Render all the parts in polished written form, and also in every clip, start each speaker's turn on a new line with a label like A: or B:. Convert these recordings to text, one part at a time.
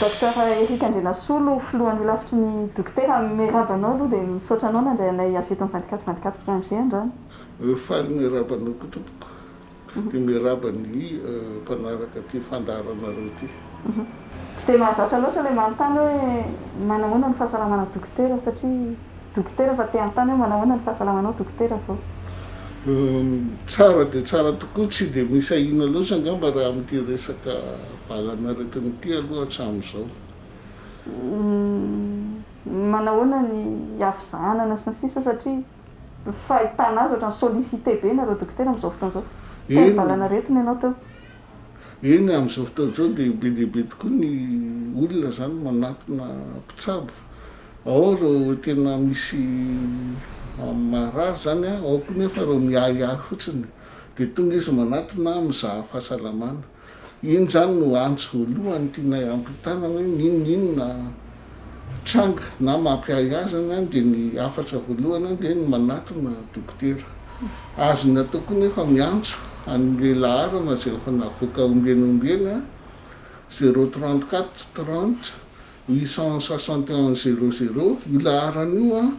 A: Docteur Eric Andrianasolo, filohan'ny holafitry ny dokotera, miarahaba anao aloha dia misaotra anao nandray anay avy eto amin'ny 24 24 point G androany.
B: Faly miarahaba anao koa tompoko. Dia miarahaba ny mpanaraka ity fandaharanareo ity.
A: Tsy dia mahazatra loatra ilay manontany hoe manahoana ny fahasalamana dokotera satria dokotera fa te hanontany hoe manahoana ny fahasalamanao dokotera zao.
B: Tsara dia tsara tokoa, tsy dia misy ahiana loatra angamba raha amin'ity resaka valanaretina ity aloha hatramin'izao.
A: Manahoana ny havizanana sy ny sisa satria Ny fahitana azy ohatran'ny sollicité be nareo dokotera amin'izao fotoana izao. Teny
B: Eny,
A: valan'aretina ianao teo.
B: eny amin'izao fotoana izao dia be dia be tokoa ny olona izany manatona mpitsabo. Ao ireo tena misy marary izany an, ao koa nefa ireo miahiahy fotsiny dia tonga izy manatona mizaha fahasalamana. Iny izany no antso voalohany tianay hampitana hoe n'inon'inona tranga na mampiahiahy izany dia ny hafatra voalohany dia ny manatona dokotera. Azony atao koa nefa miantso an'ilay laharana izay efa navoaka ombieny ombieny, zéro 34 30 861 zéro zéro, io laharana io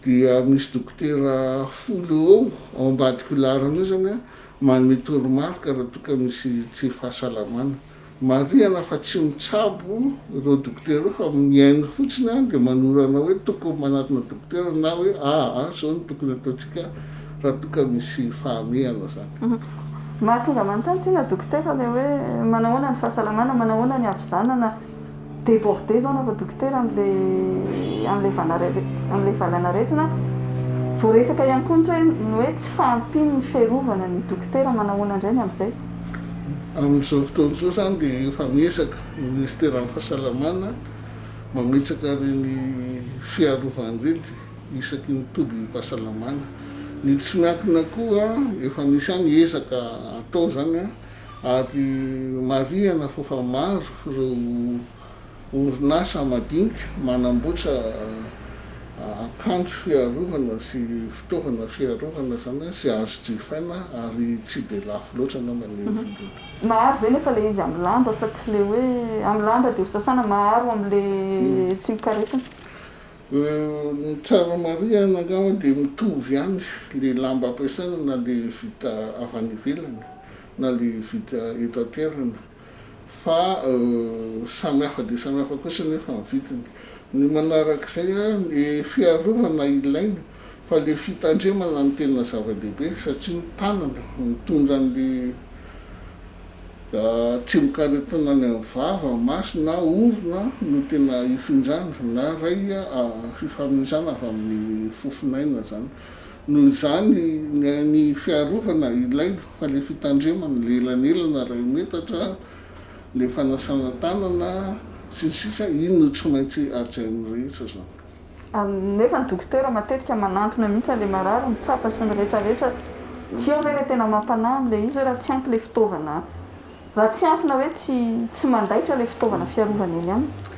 B: dia misy dokotera folo eo eo ao ambadik'io laharana io izany manome toromarika raha toa ka misy tsy fahasalamana. Marihana fa tsy mitsabo ireo dokotera ireo fa mihaino fotsiny dia manoro anao hoe tokony manatona dokotera na hoe aa izao no tokony ataontsika raha toa ka misy fahamehana izany.
A: Mahatonga manontany tsinona dokotera ilay hoe manahoana ny fahasalamana, manahoana ny havizanana, Débordé zao nareo dokotera amle amle amle valanaretina, voaresaka ihany koa ny hoe ny hoe tsy fahampian'ny fiarovana ny dokotera, manahoana indray ny amzay?
B: Amin'izao fotoana izao izany dia efa miezaka ny minisiteran'ny fahasalamana mametraka ireny fiarovana ireny isaky ny tobim-pahasalamana. Ny tsy miankina koa efa misy ihany ezaka atao izany Ary marihana fa efa maro ireo orinasa madinika manamboatra akanjo fiarovana sy fitaovana fiarovana izany izay azo jifaina ary tsy dia lafo loatra angamba ny vidiny.
A: Maharo ve nefa le izy amin'ny lamba fa tsy le hoe amin'ny lamba dia ho sasana maharo amin'le tsimokaretina?
B: Ny tsara marihana angamba dia mitovy ihany le lamba ampiasaina na le vita avy any ivelany na le vita eto an-toerana fa samy hafa dia samy hafa kosa nefa ny vidiny. Ny manarak'izay ny fiarovana ilaina fa le fitandremana no tena zava-dehibe satria ny tanana mitondra an'le Tsimokaretina any amin'ny vava, maso na orona no tena ifindrana na ray fifamindrana avy amin'ny fofon'aina izany. Noho izany ny fiarovana ilaina fa ilay fitandremana, ilay elanelana iray metatra, ilay fanasana tanana sy ny sisa iny no tsy maintsy hajain'ny rehetra izany.
A: Nefa ny dokotera matetika manantona mihitsy an'ilay marary, mitsapa sy ny rehetra rehetra, tsy eo ve ilay tena mampanahy amin'ilay izy hoe raha tsy ampy ilay fitaovana, raha tsy ampy na hoe tsy tsy mandaitra ilay fitaovana fiarovana eny aminy?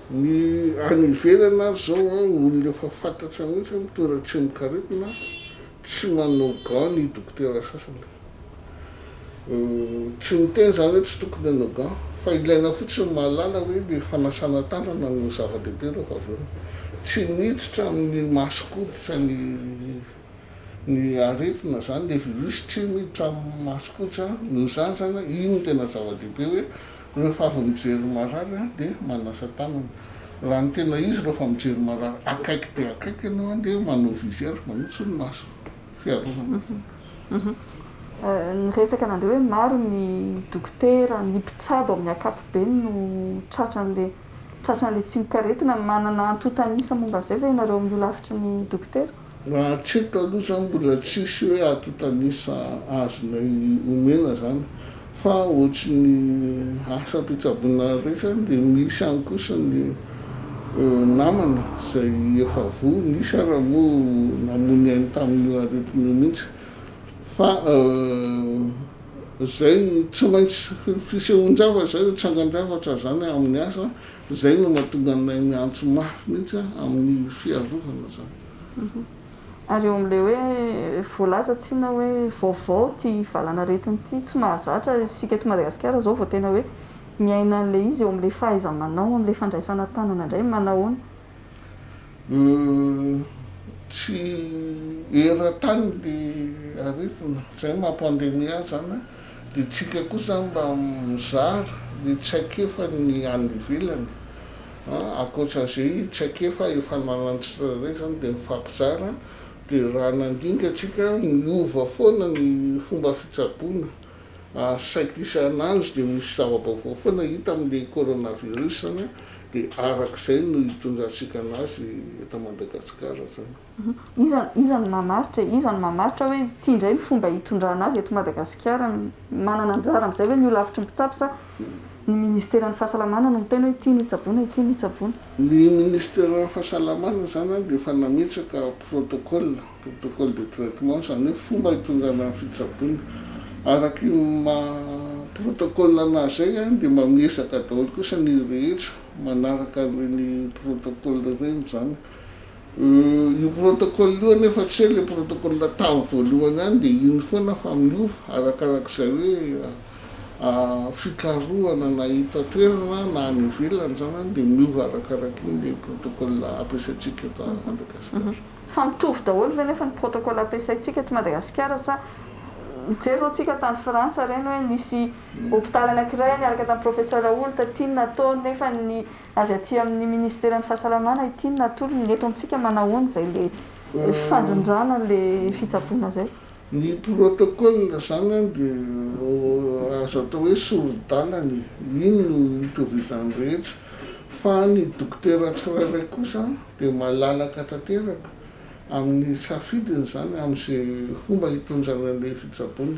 B: Ny any ivelany ary izao an, olona efa fantatra mihitsy hoe mitondra tsimokaretina, tsy manao gants ny dokotera sasany. Tsy miteny izany hoe tsy tokony hanao gants fa ilaina fotsiny ny mahalala hoe le fanasana tanana no zava-dehibe rehefa avy eo. Tsy miditra amin'ny mason-koditra ny ny aretina izany, le virus tsy miditra amin'ny mason-koditra, noho izany izany iny no tena zava-dehibe hoe rehefa avy mijery marary dia manasa tanana. Raha ny tena izy rehefa mijery marary akaiky dia akaiky ianao dia manao visière, manao solomaso fiarovana.
A: Ny resaka nandeha hoe maro ny dokotera, ny mpitsabo amin'ny ankapobeny no tratran'ilay tratran'ilay tsimokaretina. Manana antontan'isa momba an'izay ve ianareo amin'ny holafitry ny dokotera?
B: Hatreto aloha izany mbola tsisy hoe antontan'isa azonay omena izany fa ohatry ny asam-pitsaboana rehetra dia misy ihany kosa ny namana izay efa voa, nisy ara moa namoy ny ainy tamin'io aretina io mihitsy. Fa zay tsy maintsy fisehoan-javatra zay, trangan-javatra zany amin'ny asa, zay no mahatonga anay miantso mafy mihitsy amin'ny fiarovana zany.
A: Ary eo amin'ilay hoe voalaza tsinona hoe vaovao ity valanaretina ity, tsy mahazatra isika eto Madagasikara izao vao tena hoe. miaina an'ilay izy eo amin'ilay fahaiza-manao, amin'ilay fandraisana an-tanana indray manahoana?
B: Tsy eran-tany le aretina, zay maha pandemie azy zany an, de tsika koa zany mba mizara le traikefa ny any ivelany an, ankoatran'izay traikefa efa ananan'ny tsirairay zany de mifampizara, de raha nandinika tsika miova foana ny fomba fitsaboana. Saiky isan'andro dia misy zava-baovao foana hita amin'ilay coronavirus zany an, dia arak'izay no hitondrantsika anazy eto Madagasikara zany.
A: Iza iza no mamaritra e? Iza no mamaritra hoe ity indray ny fomba hitondrana azy eto Madagasikara? Manana anjara amin'izay ve ny holafitry ny mpitsabo sa ny ministeran'ny fahasalamana no miteny hoe ity no hitsaboana, ity no hitsaboana?
B: Ny ministeran'ny fahasalamana zany an dia efa nametraka protocole. Protocole de traitement, izany hoe fomba hitondrana ny fitsaboana. Araka io maha protocole anazy izay dia mba miezaka daholo kosa ny rehetra manaraka an'ireny protocole ireny izany. Io protocole io anefa tsy hoe ilay protocole tamin'ny voalohany ihany dia iny foana fa miova arakarak'izay hoe fikarohana na hita toerana na any ivelany izany dia miova arakarak'iny ilay protocole ampiasaintsika eto Madagasikara.
A: Fa mitovy daholo ve nefa ny protocole ampiasaintsika eto Madagasikara sa mijery zao tsika tany Frantsa reny hoe nisy hopitaly anakiray niaraka tamin'ny professeur Raoult ity no nataony nefa ny avy aty amin'ny ministeran'ny fahasalamana ity no natolony, ny eto amintsika manahoana izay le fandrindrana le fitsaboana zay?
B: Ny protocole zany an dia azo atao hoe sori-dalana e, iny no itovizan'ny rehetra fa ny dokotera tsirairay kosa dia malalaka tanteraka amin'ny safidiny izany amin'izay fomba hitondrany an'ilay fitsaboana.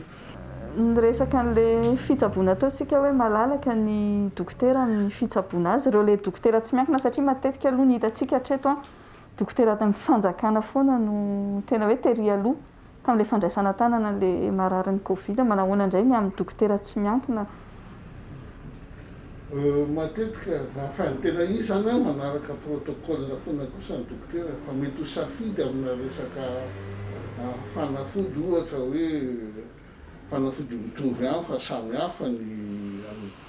A: Niresaka an'ilay fitsaboana teo isika hoe malalaka ny dokotera amin'ny fitsaboana azy, ireo ilay dokotera tsy miankina satria matetika aloha ny hitantsika hatreto an, dokotera tamin'ny fanjakana foana no tena hoe tery aloha tamin'ilay fandraisana an-tanana an'ilay mararin'ny Covid. Manahoana indray ny amin'ny dokotera tsy miankina?
B: Matetika, fa ny tena izy izany an, manaraka protocole foana kosa ny dokotera fa mety ho safidy amina resaka fanafody ohatra hoe fanafody mitovy ihany fa samy hafa ny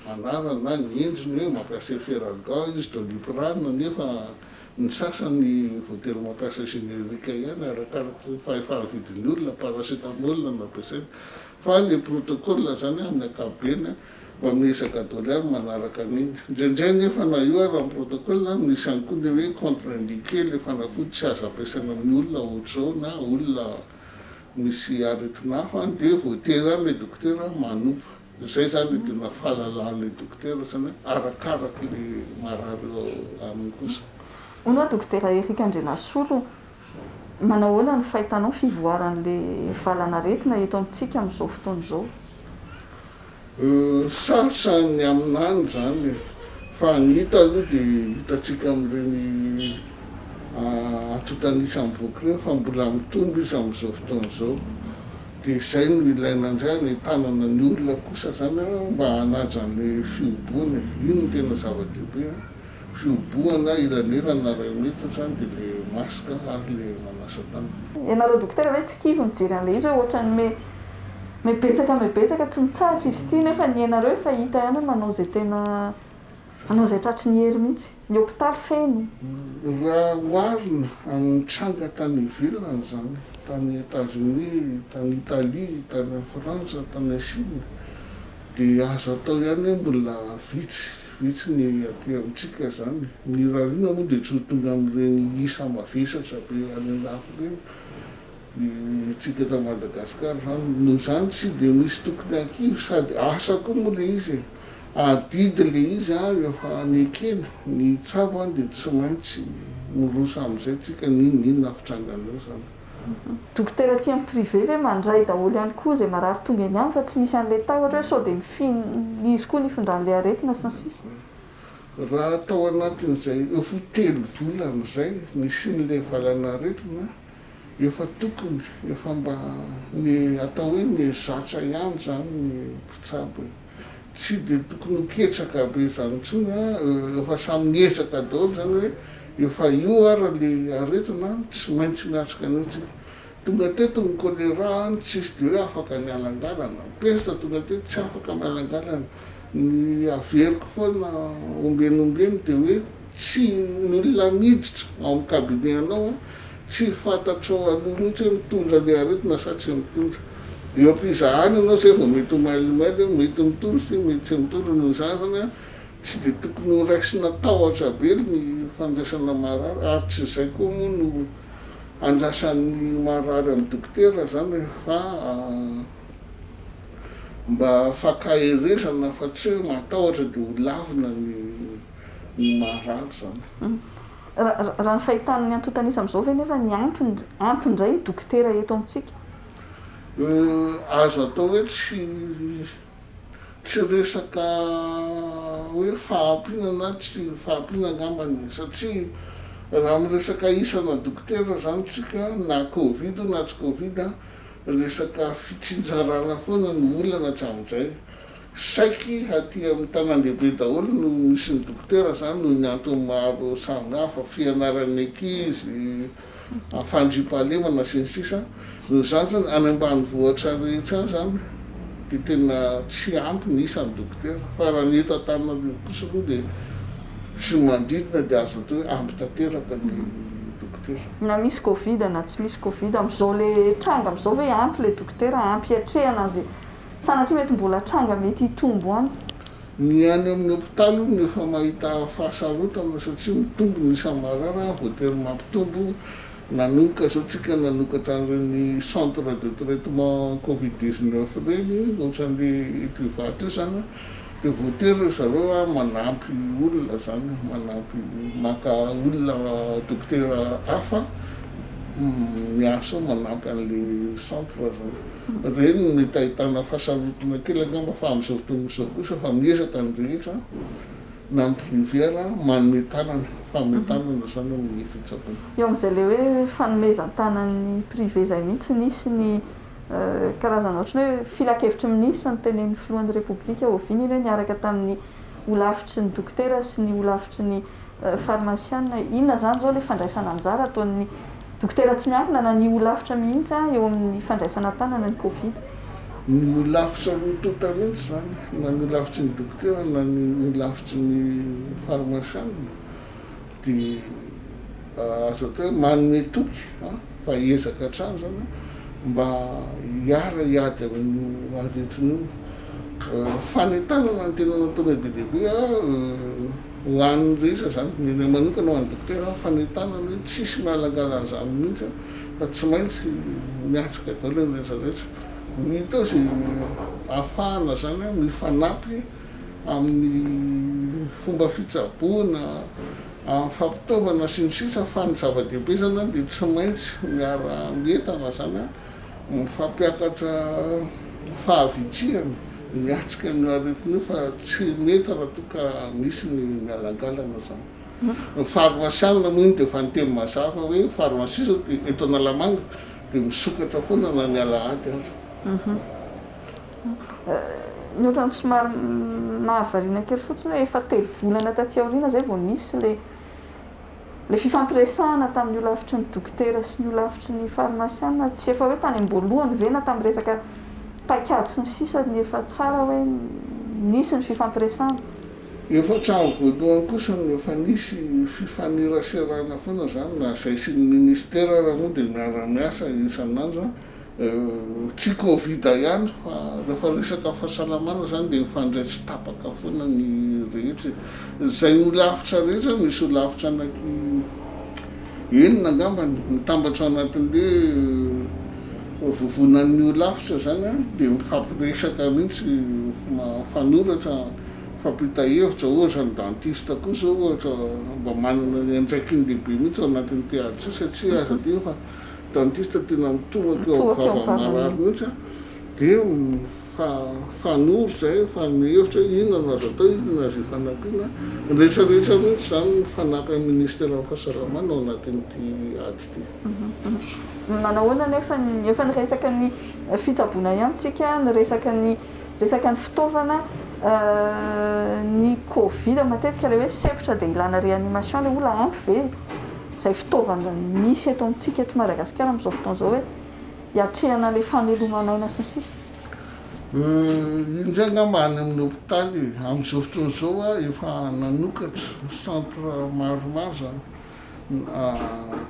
B: anarany na ny endriny hoe mampiasa Efferalgan izy, Doliprane nefa Ny sasany voatery mampiasa générique ihany arakaraky ny fahefaha-vidin'ny olona, paracétamol no ampiasaina. Fa le protocole zany amin'ny ankapobeny mba miezaka daholo ihany manaraka an'iny. Indraindray nefa na io ara ny protocole misy ihany koa le hoe contre-indiqué le fanafody tsy azo ampiasaina amin'ny olona ohatr'izao na olona misy aretina hafa dia voatery ihany le dokotera manofa. Zay zany le tena fahalalahan'le dokotera zany an, arakarak'le marary eo aminy kosa.
A: Hono hoa Dokotera Eric Andrianasolo, manahoana ny fahitanao ny fivoaran'le valan'aretina eto amintsika amin'izao fotoana izao?
B: Sarotra ny haminany izany e, fa ny hita aloha dia hitantsika amin'ireny antontan'isa mivoaka ireny fa mbola mitombo izy amin'izao fotoana izao. Dia izay no ilaina indray hanentanana ny olona kosa izany mba hanaja an'ilay fihoboana e! Io no tena zava-dehibe an! Fihobohana, elanelana iray metatra dia ilay masque ary ilay manasa tanana.
A: Ianareo dokotera ve tsy kivy mijery an'ilay izy hoe ohatran'ny me me betsaka me betsaka tsy mitsahatra izy ity nefa ny ianareo efa hita ihany hoe manao izay tena Manao izay tratry ny hery mihitsy. Ny hopitaly feno.
B: Raha oharina amin'ny tranga tany ivelany izany, tany Etazonia, tany Italia, tany Frantsa, tany Chine, dia azo atao ihany hoe mbola vitsy, vitsy ny aty amintsika izany. Ny irariana moa dia tsy ho tonga amin'ireny isa mavesatra be any an-dafy ireny isika eto Madagasikara izany. Noho izany tsy dia misy tokony hankivy sady asa koa moa ilay izy e. Adidy le izy an, efa nekena, ny hitsabo an dia tsy maintsy miroso amizay tsika n'inon'inona fitrangana eo zany.
A: Dokotera aty amin'ny privé ve mandray daholo ihany koa izay marary tonga eny aminy fa tsy misy an'ilay tahotra hoe sao dia mifin izy koa nifindran'ilay aretina sy ny sisa.
B: Raha tao anatin'izay efa ho telo volana izay nisian'ilay valanaretina efa tokony efa mba ny atao hoe mihazatra ihany izany ny mpitsabo e. Tsy dia tokony ho ketraka be izany intsony an, efa samy miezaka daholo izany hoe efa io ara le aretina an, tsy maintsy miatrika an'io tsika. Tonga teto ny choléra an, tsisy dia hoe afaka nialangalana, ny peste tonga teto tsy afaka mialangalana. Ny averiko foana ombieny ombieny dia hoe tsy ny olona miditra ao amin'ny cabinet anao an, tsy fantatrao aloha mihitsy hoe mitondra ilay aretina sa tsy mitondra. Eo am-pizahana ianao izay vao mety ho mailomailo hoe mety mitondra ity, mety tsy mitondra. Noho izany izany an, tsy dia tokony ho raisina tahotra be ny fandraisana marary ary tsy izay koa moa no andrasan'ny marary amin'ny dokotera izany fa mba fankaherezana fa tsy hoe matahotra dia ho lavina ny ny marary izany.
A: Raha ny fahitana ny antontan'isa amin'izao ve nefa ny ampy ampy indray ny dokotera eto amintsika?
B: Azo atao hoe tsy tsy resaka hoe fahampiana na tsy fahampiana angambany satria raha miresaka isana dokotera izany tsika na covid io na tsy covid an, Resaka fitsinjarana foana no olana hatramin'izay. Saiky aty amin'ny tanàn-dehibe daholo no misy ny dokotera izany noho ny antony maro samihafa, fianaran'ny ankizy, fandriampahalemana sy ny sisa Noho izany izany any ambanivohitra rehetra any izany dia tena tsy ampy ny isan'ny dokotera fa raha ny eto Antananarivo kosa aloha dia sy ny manodidina dia azo atao hoe ampy tanteraka ny dokotera.
A: Na misy covid na tsy misy covid, amin'izao le tranga amin'izao ve ampy le dokotera ampy hiatrehana an'izay sanatria mety mbola tranga mety hitombo any?
B: Ny any amin'ny hopitaly hono efa mahita fahasarotana satria mitombo ny isan'ny marary an, voatery mampitombo, nanomboka zao tsika nanokatra an'ireny centre de traitement covid 19 ireny ohatran'le eto Ivato io zany an, Dia voatery ry zareo manampy olona zany, manampy maka olona dokotera hafa miasa ao manampy an'le centre zany. Ireny no mety ahitana fahasarotana kely angamba fa amin'izao fotoana izao kosa efa miezaka ny rehetra na ny privé ara manome tanana, mifanome tanana zany amin'ny fitsaboana.
A: Eo amin'izay le hoe fanomezan-tanan'ny privé izay mihitsy nisy ny Karazana ohatran'ny hoe filankevitry ny minisitra no tenenin'ny filohan'ny Repoblika oviana iny hoe niaraka tamin'ny holafitry ny dokotera sy ny holafitry ny farmasiana. Inona izany izao ilay fandraisana anjara ataon'ny dokotera tsy miankina na ny holafitra mihitsy eo amin'ny fandraisana an-tanana ny Covid?
B: Ny holafitra roa tonta mihitsy izany, na ny holafitry ny dokotera na ny holafitry ny farmasiana. Dia azo atao hoe manome toky fa hiezaka hatrany izany mba hiara hiady amin'io aretina io. Fanentanana no tena nataonay be dia be ho an'ny rehetra izany, ny anay manokana ho an'ny dokotera, fanentanana hoe tsisy mialangalana izany mihitsy fa tsy maintsy miatrika daholo ny rehetra rehetra. Ho hita eo izay ahafahana izany mifanampy. amin'ny fomba fitsaboana, amin'ny fampitaovana sy ny sisa fa ny zava-dehibe zany dia tsy maintsy miara-mientana zany mifampiakatra fahavitrihana miatrika an'io aretina io fa tsy mety raha toa ka misy ny mialangalana zany. Ny farmasianina moa iny dia efa niteny mazava hoe farmasia zao dia eto Analamanga dia misokatra foana na ny alahady aza.
A: Ny ohatran'ny somary mahavariana kely fotsiny hoe efa 3 volana taty aoriana izay vao nisy ilay ilay fifampiresahana tamin'ny holafitry ny dokotera sy ny holafitry ny farmasiana, tsy efa hoe tany am-boalohany ve na tamin'ny resaka paikady sy ny sisa ny efa tsara hoe nisy ny fifampiresahana?
B: Efa hatramin'ny voalohany kosa no efa nisy fifaneraserana foana izany na izay sy ny ministera ara moa dia miara-miasa isan'andro an! Tsy covid ihany fa rehefa resaka fahasalamana zany dia mifandray tsy tapaka foana ny rehetra e. Izay holafitra rehetra, misy holafitra anaky enina angambany mitambatra ao anatin'le vovonan'ny holafitra zany an, dia mifampiresaka mihitsy, mifanoratra, mifampita hevitra, ohatra ny dentiste koa zao ohatra mba manana ny andraikiny lehibe mihitsy ao anatin'ity ady ity satria aza adino fa Dentiste tena mitohaka eo amin'ny vava marary mihitsy an, dia mifanoro izay, mifanome hevitra hoe inona no azo atao, inona no azo ifanampiana, ny rehetra rehetra mihitsy izany mifanampy amin'ny ministeran'ny fahasalamana ao anatin'ity ady ity.
A: Manahoana anefa ny, efa niresaka ny fitsaboana ihany tsika, niresaka ny resaka ny fitaovana, ny covid matetika ilay hoe sempotra dia ilana réanimation ilay olona ampy ve? Izay fitaovana misy eto amintsika eto Madagasikara amin'izao fotoana izao hoe hiatrehana ilay famelomana aina sy ny sisa.
B: Io indray angamba any amin'ny hopitaly e. Amin'izao fotoana izao aho efa nanokatra centre maromaro izany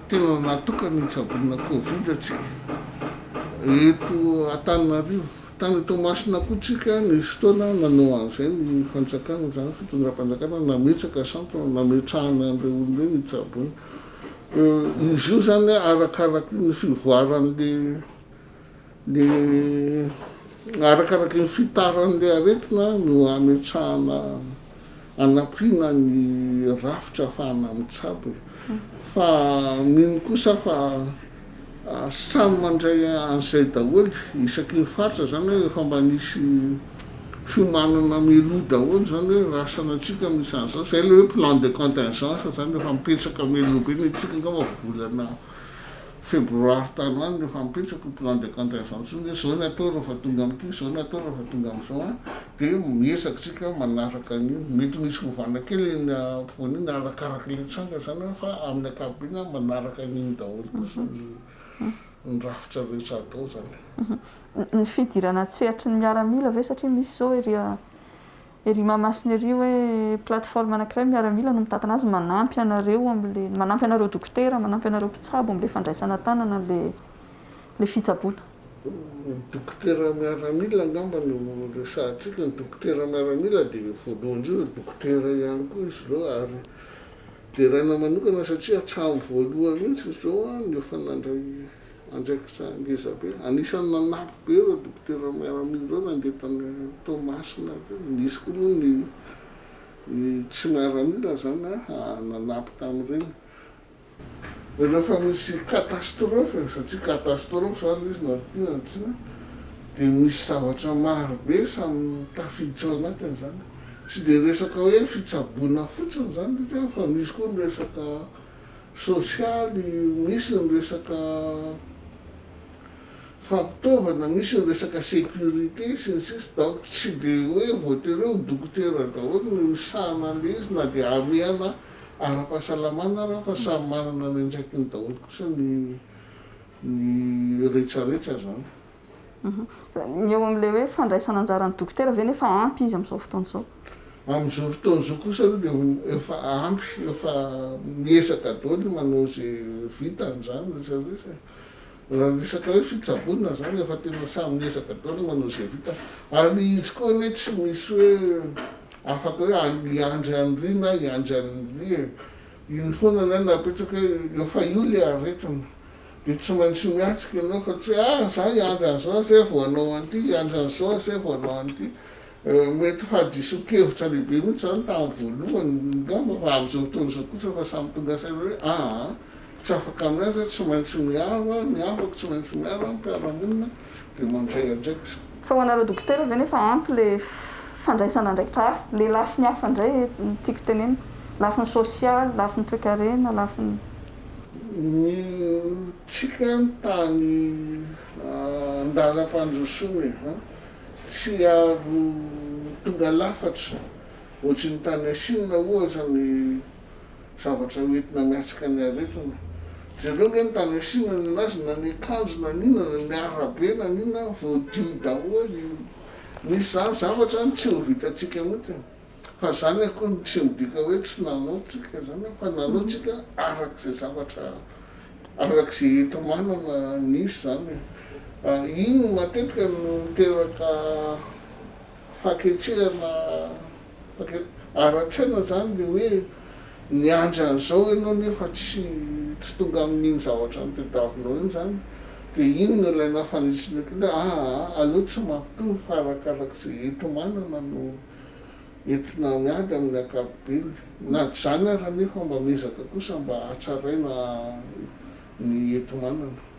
B: tena natokana hitsaboana covid antsika eto Antananarivo. Tany Toamasina koa tsika nisy fotoana nanao an'izay ny fanjakana izany, fitondram-panjakana nametraka centre nametrahana an'ireo olona ireny hitsaboana. Izy io izany arakaraky ny fivoaran'le Ny arakaraky ny fitaran'ilay aretina no ametrahana anampiana ny rafitra ahafahana mitsabo e. Fa mino kosa aho fa samy mandray an'izay daholo isaky ny faritra zany hoe efa mba nisy fiomanana mialoha daholo zany hoe raha sanatria ka misy an'izao, zay ilay hoe plan de contingence zany efa mipetraka mialoha be ny antsika angamba volana Febroary tany ho any no efa mipetraka io plan de contingence io hoe zao ny atao rehefa tonga amin'ity, zao ny atao rehefa tonga amin'izao an, dia miezaka isika manaraka an'io. Mety misy fiovana kely eny ampovoany eny arakaraka ilay tranga izany an, fa amin'ny ankapobeny an manaraka an'iny daholo kosa ny ny rafitra rehetra atao izany.
A: Ny fidirana an-tsehatry ny miaramila ve satria misy izao ery Ery Mahamasina ery hoe plateforme anankiray miaramila no mitantana azy manampy anareo amle manampy anareo dokotera, manampy anareo mpitsabo amle fandraisana an-tanana anle le fitsaboana.
B: Ny dokotera miaramila angamba no resahantsika, ny dokotera miaramila dia voalohany indrindra dokotera ihany koa izy ireo ary deraina manokana satria hatramin'ny voalohany mihitsy izy ireo no efa nandray Andraikitra ngeza be. Anisan'ny nanampy be ireo dokotera miaramila ireo nandeha tany Toamasina tany. Nisy koa moa ny ny tsy miaramila zany nanampy tamin'ireny. Rehefa misy catastrophe, satria catastrophe zany izy na tiana na tsia, dia misy zavatra maro be samy tafiditra ao anatiny zany. Tsy dia resaka hoe fitsaboana fotsiny zany ilay izy fa misy koa ny resaka sosialy, misy ny resaka fampitaovana, misy ny resaka sécurité sy ny sisa donc tsy de hoe voatery hoe ho dokotera daholo no hisahana an'ilay izy na dia hamehana ara-pahasalamana ara fa samy manana ny andraikiny daholo kosa ny ny retraretra zany.
A: Ny eo amin'ilay hoe fandraisana anjaran'ny dokotera ve nefa ampy izy amin'izao fotoana izao?
B: Amin'izao fotoana izao kosa aloha dia efa ampy, efa miezaka daholo ny manao izay vitany izany rehetra rehetra e. Raha resaka hoe fitsaboana izany efa tena samy miezaka daholo manao izay vitany. Ary izy koa anie tsy misy hoe afaka hoe hiandry an'ry na hiandry an'ry e. Iny foana ny ahy napetraka hoe efa io ilay aretina. Dia tsy maintsy miatrika ianao fa tsy hoe ah za hiandry an'izao aho zay vao hanao an'ity, hiandry an'izao aho zay vao hanao an'ity. Mety fahadisoan-kevitra lehibe mihitsy izany tamin'ny voalohany angamba fa amin'izao fotoana izao kosa efa samy tonga saina hoe aa tsy afaka miandry aho, tsy maintsy miaro aho, ny havako tsy maintsy miaro aho, ny mpiara-monina dia mandray andraikitra.
A: Fa ho anareo dokotera ve nefa ampy le fandraisana andraikitra hafa, le lafiny hafa indray no tiako tenenina, lafiny sosialy, lafiny toekarena, lafiny.
B: Ny tsika ny tany andalam-pandrosoana e an! Tsy aro tonga lafatra ohatry ny tany Chine ohatra ny zavatra ho entina miatrika ny aretina. Jereo nge ny tany Chine nenazy na ny akanjo na ny inona na ny arabe na ny inona voadio daholo. Misy zany zavatra any tsy ho vitantsika mihitsy. Fa zany akory tsy midika hoe tsy nanao tsika zany fa nanao tsika araka izay zavatra araka izay enti-manana nisy zany e. Iny matetika no miteraka faketsehana ara-tsaina zany le hoe niandry an'izao ianao nefa tsy tsy tonga amin'iny zavatra notadiavinao iny zany de iny no ilaina fanitsina kely hoe aa aleo tsy mampitovy fa arakaraka izay enti-manana no entina miady amin'ny ankapobeny. Na izany ary anefa mba miezaka kosa mba hatsaraina ny enti-manana.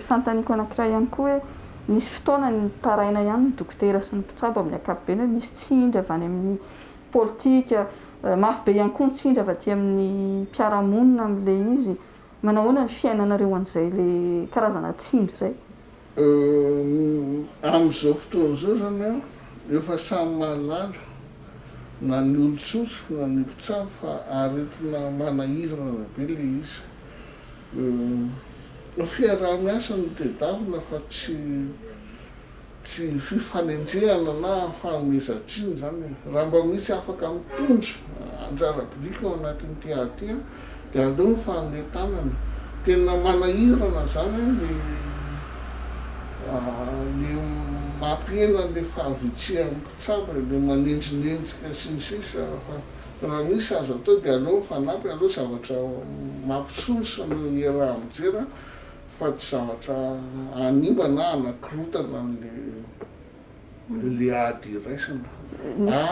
A: Fanontaniako anankiray ihany koa hoe nisy fotoana nitaraina ihany ny dokotera sy ny mpitsabo amin'ny ankapobeny hoe misy tsindry avy any amin'ny politika, mafy be ihany koa ny tsindry avy aty amin'ny mpiara-monina amin'ilay izy. Manahoana ny fiainanareo an'izay ilay karazana tsindry izay?
B: Amin'izao fotoana izao izany an, efa samy mahalala na ny olon-tsotra na ny mpitsabo fa aretina manahirana be ilay izy. Fiaraha-miasa no tedavina fa tsy. Tsy fifanenjehana na fanomezan-tsiny izany e. Raha mba misy afaka mitondra anjara biriky ao anatin'ity ady ity dia aleo mifanome tanana. Tena manahirana izany an le le mampihena an'le fahavitsihan'ny mpitsabo e, le manenjinenjika sy ny sisa fa raha misy azo atao dia aleo mifanampy, aleo zavatra mampisondrotra no iaraha-mijery Fa tsy zavatra hanimba na hanakorotana an'le le ady iraisana.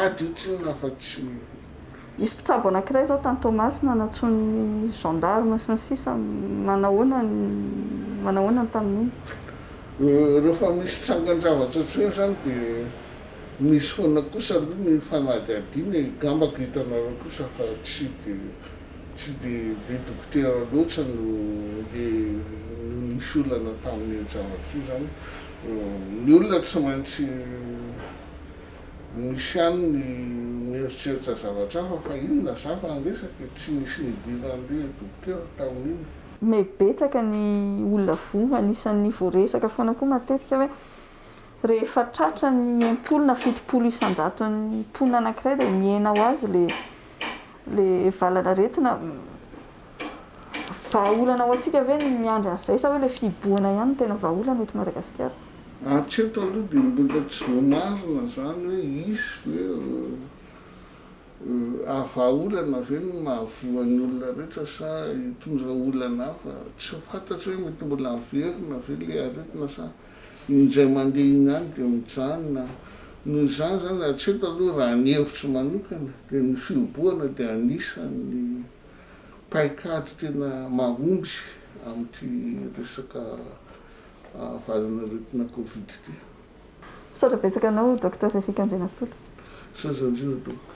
B: Ady io tsinona fa tsy.
A: Nisy mpitsabo anankiray izao tany Toamasina nantsoin'ny gendarme sy ny sisa manahoana ny manahoana ny tamin'iny?
B: Rehefa misy tsangan-javatra ohatr'ireny izany dia misy foana kosa aloha ny fanadihadiana e, angambako hitanareo kosa fa tsy dia Tsy dia be dokotera loatra no le no nisy olana tamin'iny zavatra io zany. Ny olona tsy maintsy misy ihany ny mieritreritra zavatra hafa fa iny nazava ny resaka e, tsy nisy nidiran'le dokotera tamin'iny.
A: Mais betsaka ny olona voa, anisan'ny voaresaka foana koa matetika hoe rehefa tratra ny 60 na 70 isan-jaton'ny mponina anankiray dia mihena ho azy le Le valan'aretina, vahaolana ho antsika ve ny miandry an'izay sa hoe le fihibohana ihany no tena vahaolana eto Madagasikara?
B: Hatreto aloha dia mbola tsy voamarina izany hoe hisy ve vahaolana ve ny mahavoa ny olona rehetra sa hitondra olana hafa, tsy fantatra hoe mety mbola miverina ve le aretina sa Indray mandeha iny ihany dia mijanona. Noho izany izany hatreto aloha raha ny hevitro manokana dia ny fihobohana dia anisan'ny paikady tena mahomby amin'ity resaka valan'aretina covid ity.
A: Misaotra betsaka anao Docteur Eric Andrianasolo.
B: Misaotra indrindra tompoko.